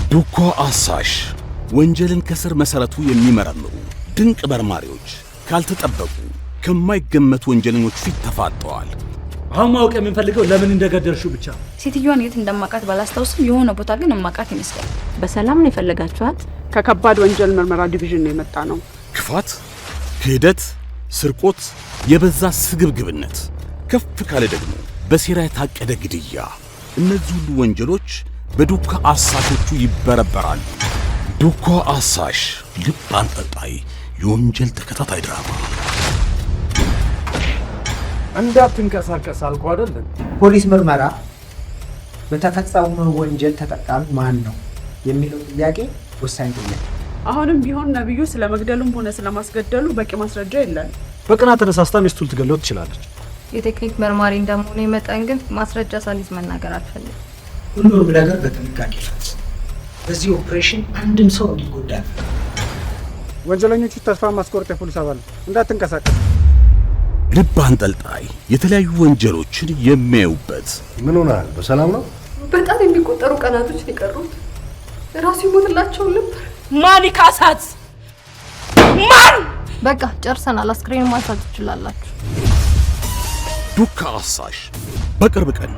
ዱካ አሳሽ፣ ወንጀልን ከስር መሠረቱ የሚመረምሩ ድንቅ መርማሪዎች ካልተጠበቁ፣ ከማይገመቱ ወንጀለኞች ፊት ተፋጠዋል። አሁን ማወቅ የምንፈልገው ለምን እንደገደልሽው ብቻ ነው። ሴትዮዋን የት እንደማውቃት ባላስታውስም የሆነ ቦታ ግን እማውቃት ይመስላል። በሰላም ነው የፈለጋችኋት? ከከባድ ወንጀል ምርመራ ዲቪዥን ነው የመጣነው። ክፋት፣ ክህደት፣ ስርቆት፣ የበዛ ስግብግብነት፣ ከፍ ካለ ደግሞ በሴራ የታቀደ ግድያ። እነዚህ ሁሉ ወንጀሎች በዱካ አሳሾቹ ይበረበራሉ። ዱካ አሳሽ፣ ልብ አንጠልጣይ የወንጀል ተከታታይ ድራማ። እንዳትንቀሳቀስ አልኩህ አይደል? ፖሊስ ምርመራ በተፈጸመው ወንጀል ተጠቃሚ ማን ነው የሚለው ጥያቄ ወሳኝ ጥያቄ። አሁንም ቢሆን ነብዩ ስለ መግደሉም ሆነ ስለማስገደሉ በቂ ማስረጃ የለንም። በቅናት ተነሳስታ ሚስቱን ልትገለው ትችላለች። የቴክኒክ መርማሪ እንደመሆኑ መጠን ግን ማስረጃ ሳልይዝ መናገር አልፈልግም። ሁሉንም ነገር በጥንቃቄ ፈጽም። በዚህ ኦፕሬሽን አንድም ሰው እንዲጎዳ ወንጀለኞቹ ተስፋ ማስቆረጥ የፖሊስ አባል እንዳትንቀሳቀስ። ልብ አንጠልጣይ የተለያዩ ወንጀሎችን የሚያዩበት። ምን ሆነሃል? በሰላም ነው? በጣም የሚቆጠሩ ቀናቶች ነው የቀሩት። ራሱ ይሞትላቸው ነበር። ማን ይካሳት? ማን? በቃ ጨርሰናል። አስክሬን ማንሳት ትችላላችሁ። ዱካ አሳሽ በቅርብ ቀን።